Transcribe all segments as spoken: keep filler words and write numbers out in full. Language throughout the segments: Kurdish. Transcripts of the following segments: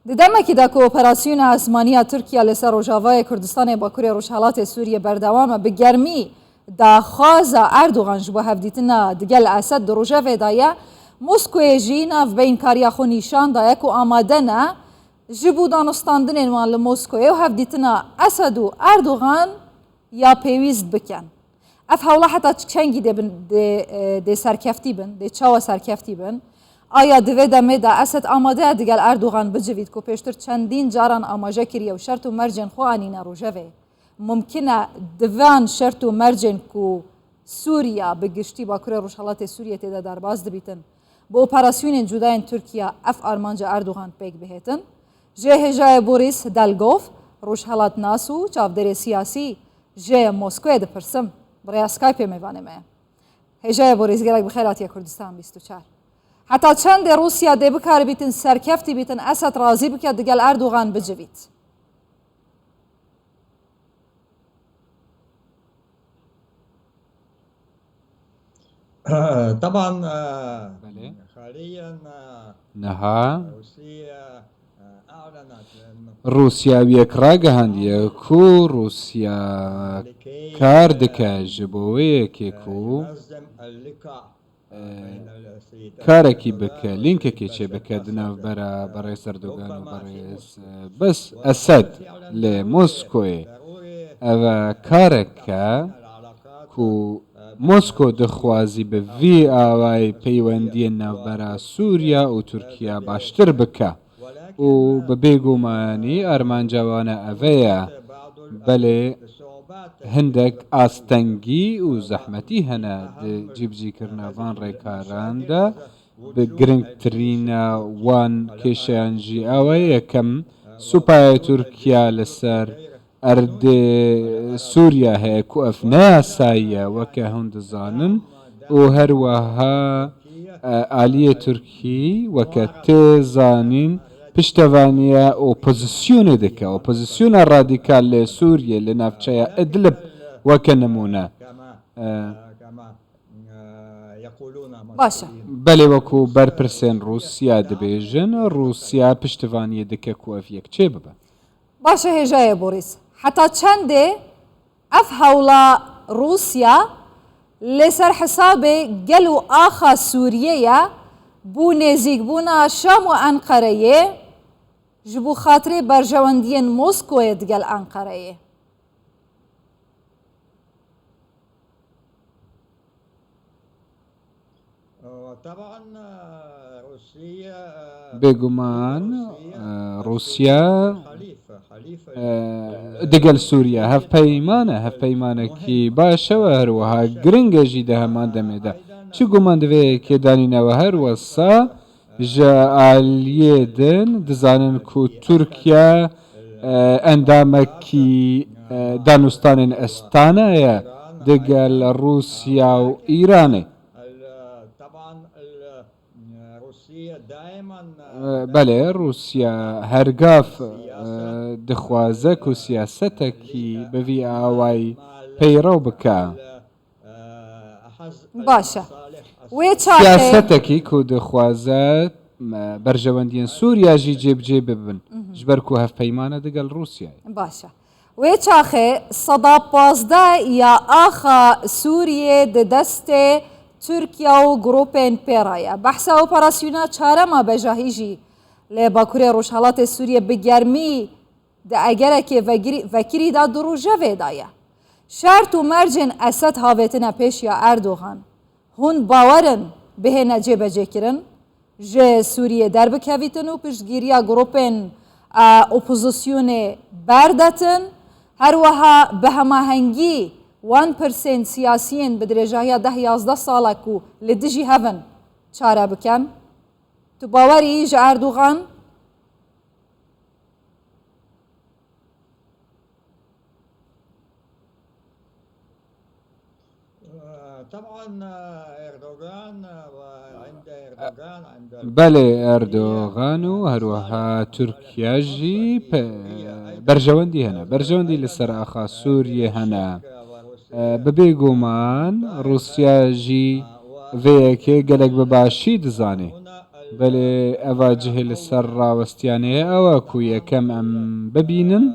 Di demekî de ku operasyona esmanî ya Tirkiye li ser Rojavayê Kurdistanê Bakurê Rojhelatê Sûriyê berdewam e, bi germî daxwaza Erdogan ji bo hevdîtina digel Esed di rojevê de ye. Moskoyê jî navbeynkariya xwe nîşan daye ku amade ne ji bo danûstandinên wan li Moskoyê û hevdîtina Esed û Erdogan ya pêwîst bikin. Ev hewla heta çengî dê bin, dê, e, dê serkeftî bin, dê çawa serkeftî bin? Aya di vê demê de Esed amade ye digel Erdogan bicivît ku pêştir çendîn caran amaje kiriye û şert û mercên xwe anîne rojevê. Mumkin e di van şert û mercên ku Sûriya bi giştî Bakurê Rojhelatê Sûriyê tê de derbas dibîtin, bi operasyonên cudayên Tirkiye ev armanca Erdogan pêk bihêtin? Jê hêjayê Boris Delgov, rojhelatnas û çavdêrê siyasî, ji Moskoyê dipirsim. Bi rêya Skypeê mêvanê me ye. Hêjayê Borîs, gelek bi xêr hatiye Kurdistan bîst û çar. Heta çendê Rûsya dê bikaribîtin serkeftî bîtin, Esed razî bike digel Erdogan bicivît? طبعا، آه، Belê. حاليا، آه، Niha روسيا، آه، أعلنت إنه Rûsya wî yek ragihandiye ku Rûsya kar dike ji bo wê yekê ku, ينظم اللقاء e, بين السيد karekî أردوغان bike, lînkekê والسيد çê bike di navbera Berêz Erdogan û Berêz, e, bes Esed li Moskoyê. Ev e kareke ku Mosko dixwazî bi vî awayî peywendiyên navbera Sûriya û Tirkiye baştir bike û bi bêgumanî armanca wan e ev e ye. Belê hindek astengî û zehmetî hene di cîbicîkirina van rêkaran de, bi giringtirîna wan kêşeyan jî ew e, yekem, supaya Tirkiye li ser erdê Sûriya heye ku ev ne yasayî ye, weke hûn dizanin, û her wiha, e, aliyê Tirkî, weke tê zanîn, piştevaniya opozisyonê dike. Opozisyona radîkal li Sûriyê, li navçeya Idlib, weke nimûne. E, Baş e. Belê, wekû berpirsên Rûsya dibêjin, Rûsya piştivaniyê dike ku ev yek çêbibe. Baş e hêjayê Borîs. Heta çendê ev hewla Rûsya li ser hesabê gel û axa Sûriyê ye, bo nêzîkbûna Şam û Enqereyê, ji bo xatirê berjewendiyên Moskoyê digel Enqereyê? طبعا، آه، روسيا، آه، Bêguman, روسيا، e, Rûsya, حليف، حليف، e, digel Sûriye hevpeyman e, hevpeymanekî baş e û her wiha giring e jî di heman demê de. Çi guman di vê yekê de nîne we her wisa ji aliyê din dizanin ku Tirkiye, e, endamekî, e, danûstanên Astana ye digel Rûsya û Îranê. E, belê, Rûsya hergav, e, dixwaze ku siyasetekî bi vî awayî peyrew bike. Baş e. Wê çaxê Siyasetekî ku dixwaze, me, berjewendiyên Sûriya jî cêbicê bibin. Mhm. Ji ber ku hevpeyman e digel Rûsyayê. Baş e. Wê çaxê seda pazdeh ya axa Sûriyê di destê Tirkiye û grûpên pê re ye. Behsa operasyona çarema bejahî jî li Bakurê Rojhelatê Sûriyê bi germî di egerekê vegirî-, vekirî de di rojevê de ye. Şert û mercên Esed havêtine pêş ya Erdogan. Hûn bawer in bihêne cêbecêkirin, ji Sûriyê derbikevîtin û piştgiriya grûpên, e, opozisyonê berdetin. Her wiha bi hemahengî wan pirsên siyasiyên bi dirêjahiya deh yazdeh sala ku li dijî hev in çare bikin. Tu bawer î ji Erdogan? طبعا، أردوغان، وعند أردوغان، عند Belê, Erdogan û her wiha Tirkiye jî pe-, berjewendî hene. Berjewendî li ser axa Sûriyê hene. E, bi bêguman Rûsya jî vê yekê gelek bi başî dizane. Belê, eva cihê li ser rawestiyanê heye ew e ku yekem em bibînin.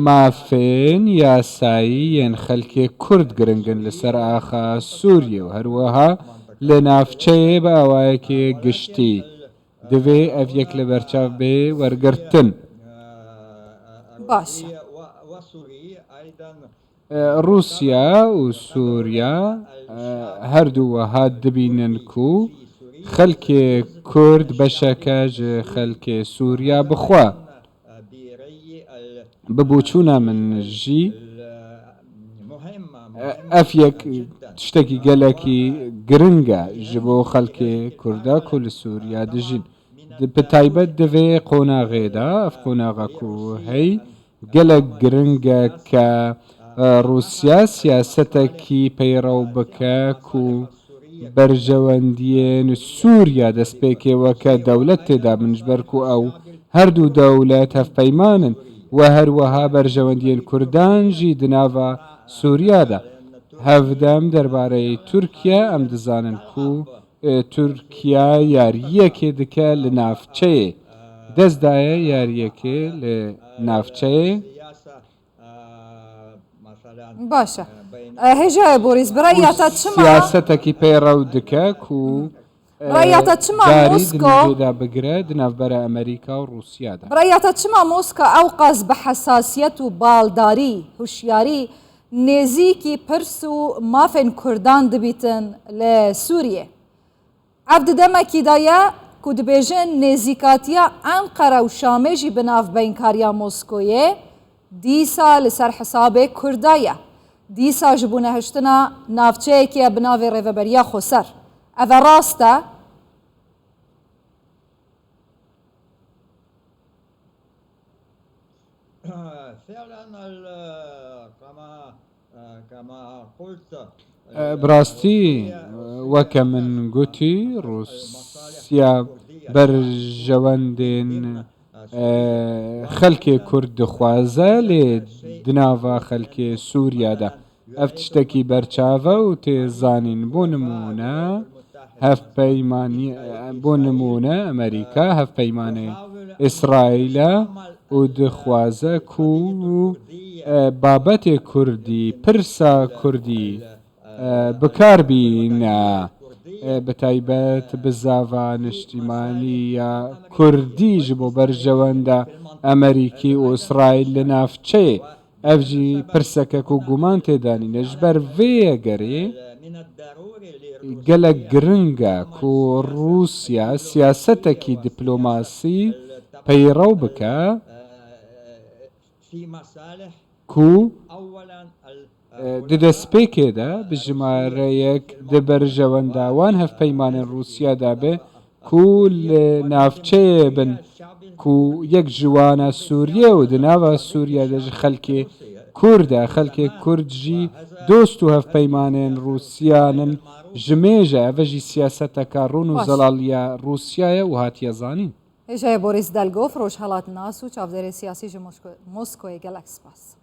Mafên yasayî yên xelkê Kurd giring in li ser axa Sûriyê û her wiha li navçeyê bi awayekê giştî. Divê ev yek li berçav bê wergirtin. Baş e. E, Rûsya û Sûriya, e, her du wiha dibînin ku xelkê Kurd beşeke ji xelkê Sûriya bi xwe bi boçûna min jî, e, ev yek tiştekî gelekî giring e ji bo xelkê Kurda ku li Sûriya dijîn. Di, bi taybet di vê qonaxê de, ev qonaxa ku hey, gelek giring e ke, e, Rûsya siyasetekî peyrew bike ku berjewendiyên Sûriya destpêkê weke dewlet tê dabin, ji ber ku ew her du dewlet hevpeyman in we her wiha berjewendiyên Kurdan jî di nava Sûriya de. Hevdem derbareyî Tirkiye, em dizanin ku, e, Tirkiye yariyekê dike li navçeyê. Dest daye yariyekê li navçeyê. Baş e. E, Hêjayê Borîs, bi raya te çima? Siyasetekî peyrew dike ku, e, Bi raya te çima carî di Mosko? Nîjê de bigire di navbera Amerîka û Rûsya de. Bi raya te çima Moska ew qas bi hesasiyet û baldarî, huşyarî nêzîkî pirs û mafên Kurdan dibîtin li Sûriyê? Ev di demekî de ye ku dibêjin nêzîkatiya Enqere û Şamê jî bi navbeynkariya Moskoyê dîsa li ser hesabê Kurda ye. Dîsa ji bo nehiştina navçeyekê ye bi navê Rêveberiya Xweser. Ev e rast e? E, bi rastî, e, weke min gotî, Rûsya berjewendên, e, xelkê Kurd dixwaze, lê di nava xelkê Sûriya de ev tiştekî berçav e û tê zanîn. Bo nimûne, hevpeymanî, bo nimûne, Amerîka hevpeymanê Îsraîl e û dixwaze ku, e, babetê Kurdî, pirsa Kurdî, e, bi kar bîne, e, bi taybet bizava niştîmanî ya Kurdî ji bo berjewenda Amerîkî û Îsraîl li navçeyê. Ev jî pirseke ku guman tê de nîne. Ji ber vê yegerê gelek giring e ku Rûsya siyasetekî dîplomasî peyrew bike ku, e, di destpêkê de bi jimareyek di berjewenda wan hevpeymanên Rûsya de be, ku li navçeyê bin ku yek ji wan e Sûriye û di nava Sûriye de ji xelkê Kurd e. Xelkê Kurd jî dost û hevpeymanên Rûsiyan in, ji mêj e. Ev jî siyaseteka rûn û zelaliya Rûsiya ye û hatiye zanîn. Hêjayê Boris Delgov, rojhelatnas û çavdêrê siyasî ji Mosko-, Moskoyê, gelek spas.